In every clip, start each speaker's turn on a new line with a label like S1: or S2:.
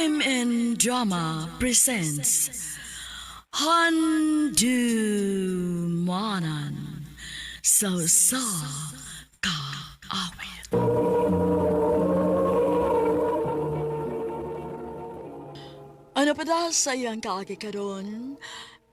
S1: MN Drama presents Handu Manan So Sa Ka Awit. Ano pa da sa iyang kaagi karon?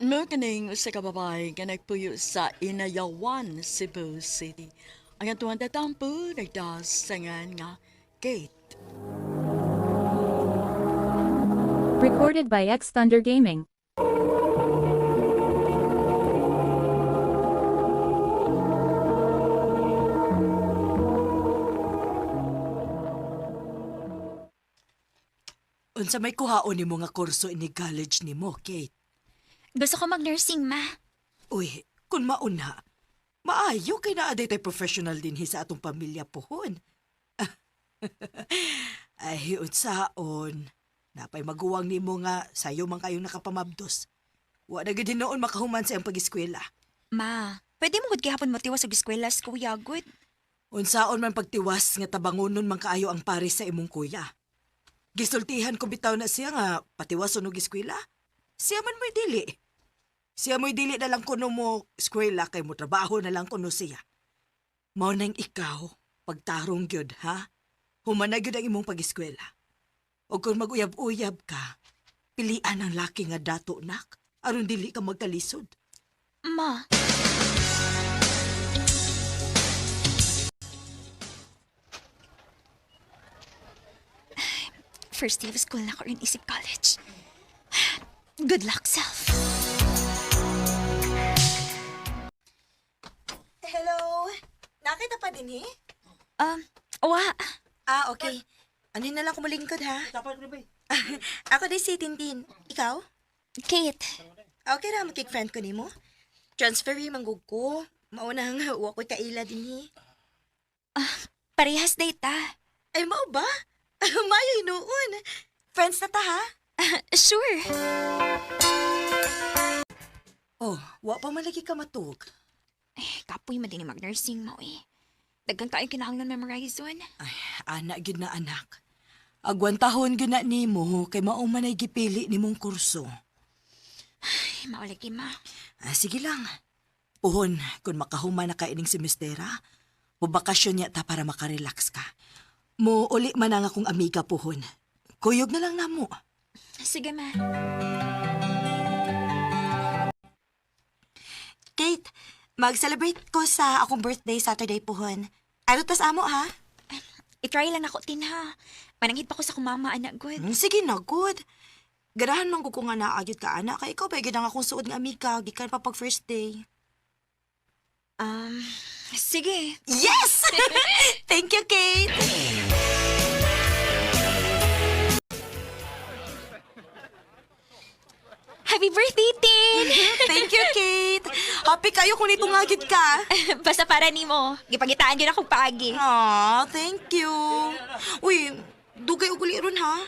S1: Mo kaning usa ka babae nga nagpuyo sa Inayawan, Cebu City. Ang atuang tatampo nagdasangan nga Kate.
S2: Recorded by X Thunder Gaming.
S3: Unsa may kuhaon nimo nga kurso ini college nimo, Kate?
S4: Gusto ko mag-nursing, ma.
S3: Uy, kun mauna, maayo kay naa day tay professional dinhi sa atong pamilya pohon. Ay, unsaon. Napay maguwang nimo nga sayo man kayong nakapamabdos. Wa na gid hinuon makahuman sa iyang pag-eskwela.
S4: Ma, pwede mo gud gihapon motiwas og eskwela sa kuya, good.
S3: Unsaon man pagtiwas nga tabangonon man kaayo ang pares sa imong kuya. Gisultihan ko bitaw na siya nga patiwason og eskwela. Siya man mo'y dili. Siya mo'y dili na lang kuno mo eskwela kay mo trabaho na lang kuno siya. Mao nang ikaw, pagtarong gyud ha. Humana gyud ang imong pag-eskwela. O kung mag-uyab-uyab ka, pilian ang laki nga dato nak aron dili ka magkalisod.
S4: Ma. First day of school na ko rin isip college. Good luck, self.
S5: Hello? Nakita pa din eh?
S4: Wa.
S5: Ah, okay. Ano na lang kumulingkod ha? Ako din si Tintin. Ikaw?
S4: Kate.
S5: Okay ra, makik-friend ko nimo. Transferee manggug ko. Mauna nga, uwa ko'y kaila din eh.
S4: Parehas data.
S5: Ay, mao ba? Mayo noon. Friends na ta ha?
S4: Sure.
S3: Oh, wa pa man lagi ka matuog.
S4: Eh, kapoy man din ni mag-nursing mo eh. Daghan kayo kinahanglan memorize on.
S3: Ay, anak gyud na anak. Agwantahon gyud na nimo kay mao man ay gipili nimong kurso.
S4: Ay, maulagi ma.
S3: Ah, sige lang. Puhon, kung makahuman na ka ining semestera, mubakasyon niya ta para makarelax ka. Mo uli man ang akong amiga puhon. Kuyog na lang namo.
S4: Sige ma.
S5: Kate, mag-celebrate ko sa akong birthday Saturday puhon. Ano tas amo ha?
S4: I-try lang ako tin ha. Mananghid pa ko sa kumama anak good.
S5: Sige na, good. Ganahan man ko ko nga naagyod ka, anak. Kay ikaw ba, gyud ang akong suod nga amiga. Gikan pa pag first day.
S4: Sige.
S5: Yes! Thank you, Kate!
S4: Happy birthday, Tin!
S5: Thank you, Kate! Happy kayo kung nitungagid ka.
S4: Basta para nimo. Gipangitaan gyud akong paagi.
S5: Aw, thank you. Uy, dugay og uli ron ha.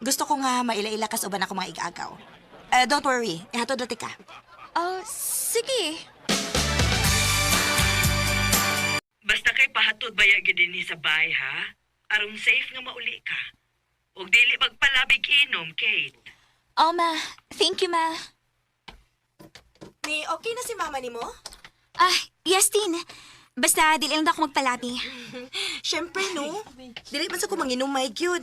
S5: Gusto ko nga maila-ila kas uban ako mga igagaw. Eh, don't worry, ihatod dati ka.
S4: Oh, sige.
S3: Basta kay pahatod baya gyud dinhi sa bahay ha. Aron safe nga mauli ka. Ug dili magpalabig inom, Kate.
S4: Oh, ma. Thank you, ma.
S5: Ni, okay na si mama ni mo?
S4: Ah, yes, Tin. Basta, dili lang daw ako magpalabi.
S5: Siyempre, no. Dili man sa ko manginom, my gyud.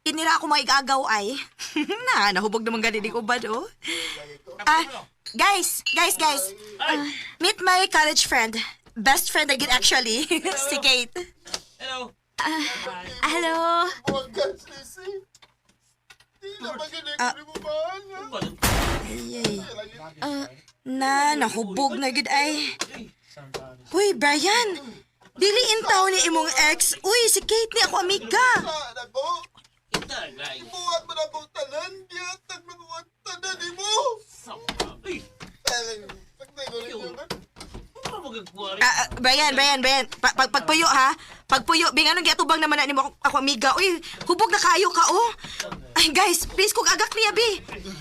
S5: Kinira ako mga igagaw ay. Na, nahubog naman gani ni ubad, oh. Ah, guys, guys, guys. Meet my college friend. Best friend again, actually. Si Kate.
S4: Hello.
S5: Ay, ay. Na, nahubog na gid ay. Uy, Brian! Dili in taon ni imong ex. Uy, si Kate ni ako amiga.
S6: Buhat mo na akong tanan, gihatag mo ang tanan ni mo.
S5: Ah, ah, Brian, Brian, Brian. Pagpuyo ha. Pagpuyo, bing anong giatubang naman na nimo ako amiga. Uy, hubog na kayo ka oh. Ay, guys, please kog agak niya bi.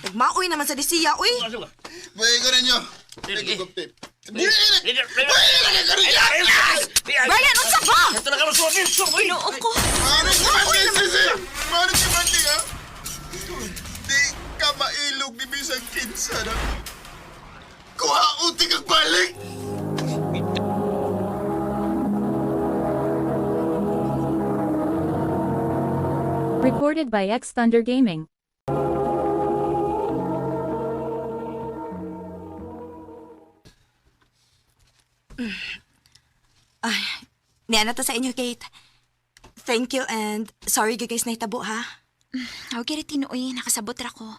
S5: Nagmaoy naman sa disiya, uy.
S6: Buhay ko ninyo. Naguguptip.
S5: Brian, unsa ba?
S4: Ginoo ko.
S6: Mano si Manting, ha? Bisag kinsa na ko. Kuha uti kag balik!
S2: Recorded by X Thunder Gaming.
S5: Niya na to sa inyo, Kate. Thank you and sorry gyud guys nahitabo ha.
S4: Okay ra tinuoy, nakasabot ra ko.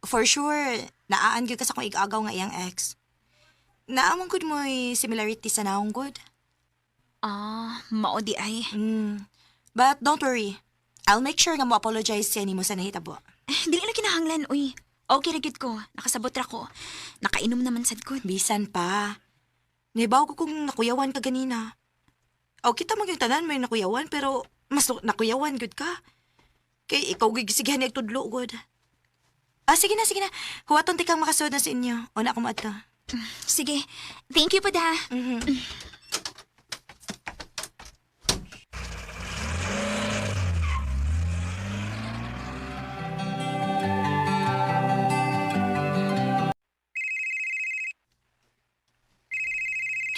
S5: For sure, naaan gyud ka sa akong igagaw nga iyang ex. Naamong gud mo'y similarity sa naong gud.
S4: Ah, mao di ay.
S5: But don't worry. I'll make sure nga mo apologize siya nimo sa nahitabo.
S4: Eh, dili na kinahanglan, uy. Okay ra gyud ko. Nakasabot ra ko. Nakainom naman sad ko.
S5: Bisan pa. Nibaw ko kung nakuyawan ka ganina. O kita man yung tanan may nakuyawan pero mas nakuyawan gud ka. Kay ikaw gigisigihan niya tudlo gud. Ah, sige na, sige na. Huwaton ti kang makasuod na sa inyo. Una ako maadto.
S4: Sige. Thank you po da.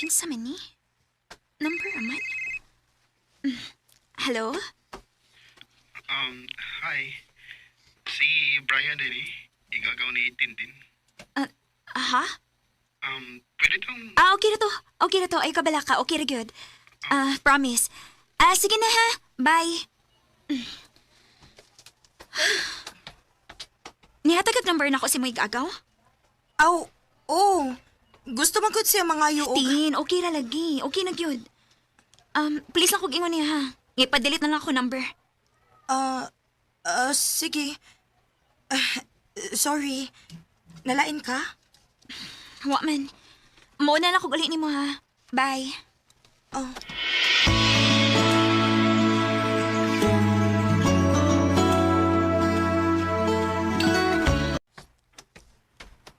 S4: Kinsa man ni? Number man? Hello?
S6: Hi. Si Brian din eh. Igagaw ni Tintin.
S4: Aha?
S6: Pwede tong.
S4: Ah, okay na to. Okay na to. Ay, kabala ka. Okay na good. Ah, promise. Ah, sige na ha. Bye. Nihatag ag number na ako si Moy Gagaw?
S5: Aw, oh. Gusto man gud siya mangayo og
S4: Tin, okay ra lagi. Okay na gyud. Please lang kog ingon niya ha. Ipa-delete na lang ako number.
S5: Ah, sige. Ah, sorry. Nalain ka?
S4: Wa man. Mo na lang kog uli nimo ha. Bye.
S5: Oh.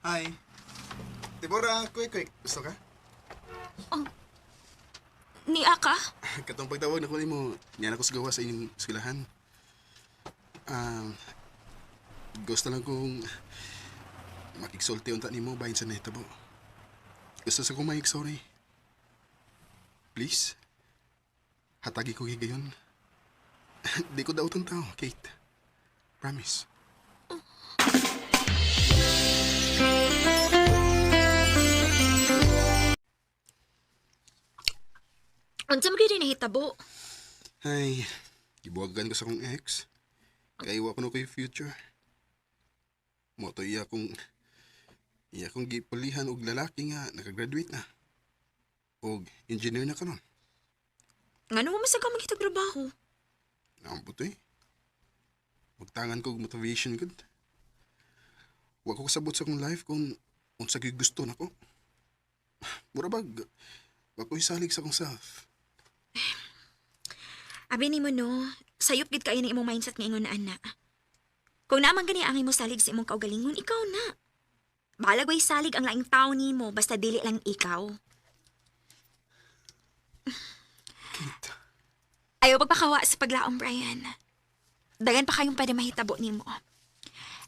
S6: Hi. Deborah, quick, quick. Gusto ka?
S4: Ni Aka?
S6: Katong pagtawag na ko nimo, niyan ako sa gawa sa inyong eskwelahan. Um, gusto lang kong makigsulti unta nimo bahin sa nahitabo. Gusto sa kong sorry. Please. Hatagi ko higayon. Di ko daw tao, Kate. Promise.
S4: Unsa man gyud nahitabo?
S6: Ay, gibuwagan ko sa akong ex. Kaya iwa ko na ko'y future. Moto iya kong gipulihan og lalaki nga nakagraduate na. Og engineer na karon.
S4: Ngano mo masag ka magitag trabaho?
S6: Naambot eh. Magtangan ko og motivation gud. Wa ko kasabot sa akong life kung unsa gyud gusto nako. Mura bag wa ko isalig sa akong self.
S4: Abi nimo no, sayop gid kayo ng imong mindset nga ingon na ana. Kung naman gani ang imong salig sa imong kaugalingon, ikaw na. Balag way salig ang laing tao nimo basta dili lang ikaw.
S6: Kate,
S4: Ayaw pagpakawa sa paglaom, Brian. Dagan pa kayong pwede mahitabo nimo.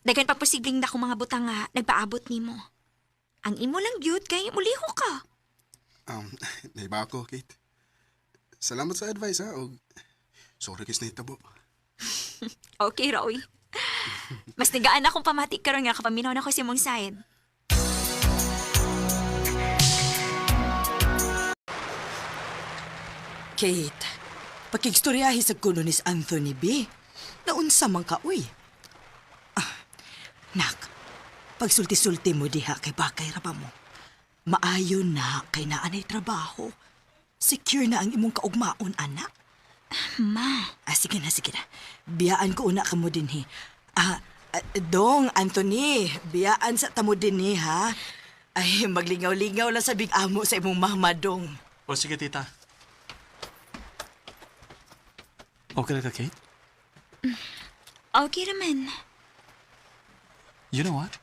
S4: Dagan pa posibleng dako mga butang nga nagpaabot nimo. Ang imo lang gyud kay muliho ka.
S6: naiba ako, Kate. Salamat sa advice ha. Og sorry kay nahitabo.
S4: Okay, Roy. Mas nagaan akong pamati karon nga kapaminaw na ko si mong side.
S3: Kate, pakigstoryahi sa kuno ni Anthony B. Naunsa man ka, uy. Ah, nak, pagsulti-sulti mo diha kay bakay ra ba mo. Maayo na kay naanay trabaho. Secure na ang imong kaugmaon, anak.
S4: Ma,
S3: Ah, sige na, sige na. Biyaan ko una ka mo din, he. Ah, ah, Dong, Anthony, biyaan sa tamo din, he, ha? Ay, maglingaw-lingaw lang sa big amo sa imong mama, Dong.
S7: O sige, tita. Okay lang ka, Kate?
S4: okay raman.
S7: You know what?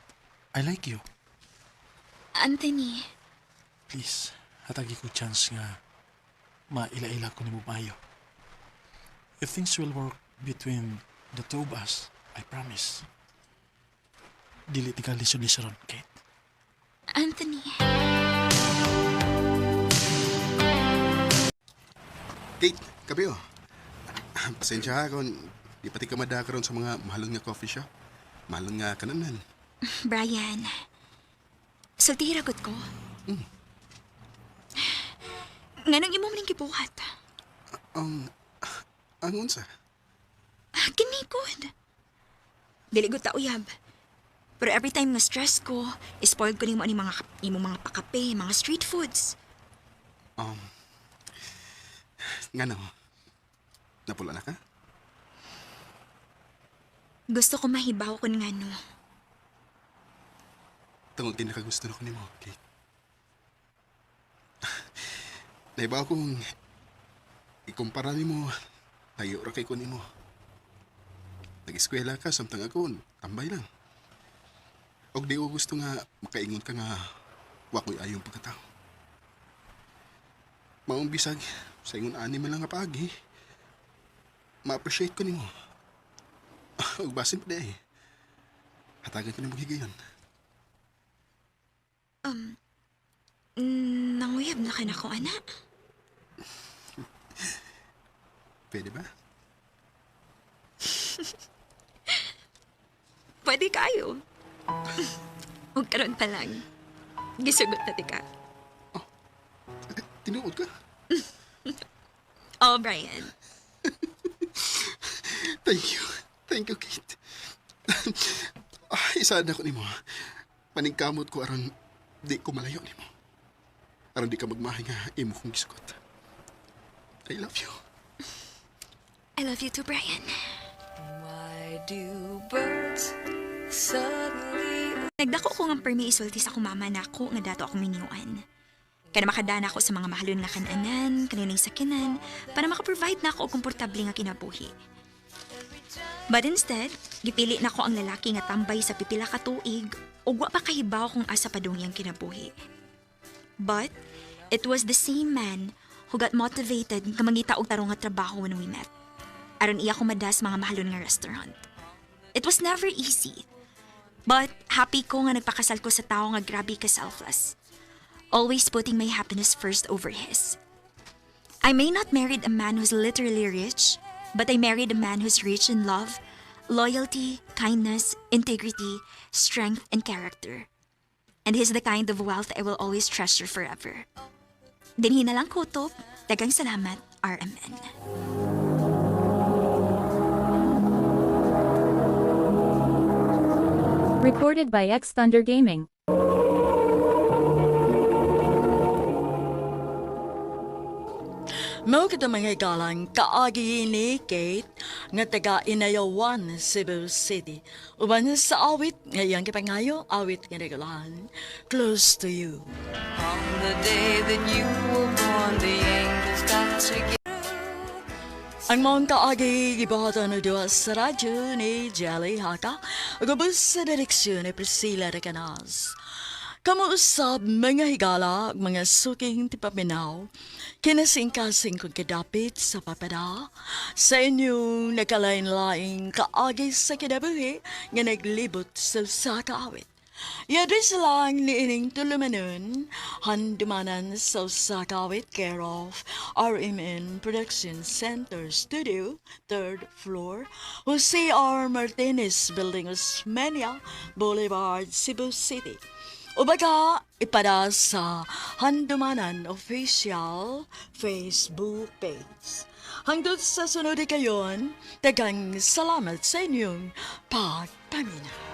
S7: I like you.
S4: Anthony,
S7: Please, hatagi ko chance nga maila-ila ko ni maayo. If things will work between the two of us, I promise. Dili ti ka lisod-lisoron, Kate.
S4: Anthony.
S6: Kate, kape oh. Pasensya ha kung di pati ka mada karon sa mga mahalon nga coffee shop. Mahalon nga kananan.
S4: Brian. Sulti ragot ko. Nganong imo man gibuhat?
S6: Ang unsa?
S4: Ah, kini gud. Dili gud ta uyab. Pero every time nga stress ko, spoiled ko nimo ani mga imo mga pakape, mga street foods.
S6: Ngano? Napula na ka?
S4: Gusto ko mahibaw kun ngano.
S6: Tungod kay nakagusto na ko nimo, Kate. Naiba akong ikumpara nimo, tayo ra kay ko nimo. Nag-eskwela ka samtang ako, tambay lang. Og di ko gusto nga makaingon ka nga wa ko'y ayong pagkatao. Maong bisag sa ingon ani man lang nga paagi. Ma-appreciate ko nimo. Og basin pa di ay. Hatagan ko nimo higayon.
S4: Nanguyab na ka na ko, anak.
S6: Pwede ba?
S4: Pwede kayo. Huwag karon pa lang. Gisugot na tika.
S6: Eh, tinuod ka?
S4: Oh, Brian.
S6: Thank you. Thank you, Kate. Ay, isaad ako nimo. Paningkamot ko aron di ko malayo nimo. Aron di ka magmahay nga imo kong gisugot. I love you.
S4: I love you too, Brian.
S8: Why do birds suddenly
S4: Nagdako ko nga permi isulti sa akong mama nako nga dato akong miniyuan. Kaya makadana ako sa mga mahalon nga kananan, kaninay sakinan, para makaprovide na ako og komportable nga kinabuhi. But instead, gipili na ko ang lalaki nga tambay sa pipila ka tuig ug wa pa kahibaw kung asa padung iyang kinabuhi. But it was the same man who got motivated nga mangita og tarong nga trabaho when we met. Aron iya ko madas mga mahalon nga restaurant. It was never easy. But happy ko nga nagpakasal ko sa tao nga grabe ka selfless. Always putting my happiness first over his. I may not married a man who's literally rich, but I married a man who's rich in love, loyalty, kindness, integrity, strength, and character. And he's the kind of wealth I will always treasure forever. Dinhi na lang kutob. Daghang salamat, RMN.
S2: Recorded by X Thunder Gaming.
S1: Mao kita mga igalang kaagi ni Kate nga taga Inayawan, Cebu City. Uban sa awit nga iyang gipangayo, awit nga nagulahan, Close to You.
S8: On the day that you were born, the angels got together.
S1: Ang maong kaagi gibuhaton og duha sa radyo ni Jelly Haka ug ubos sa direksyon ni Priscilla Recanas. Kamo usab mga higala ug mga suking tipaminaw, kinasingkasing kong kadapit sa papada sa inyong nakalain-laing kaagi sa kinabuhi nga naglibot sa usa ka awit. I-address lang ni ining tulumanon, handumanan sa usa ka awit, care of RMN Production Center Studio, third floor, Jose R. Martinez Building, Osmeña Boulevard, Cebu City. O baga, ipada sa Handumanan Official Facebook page. Hangtod sa sunod kayon, daghang salamat sa inyong pagpaminaw.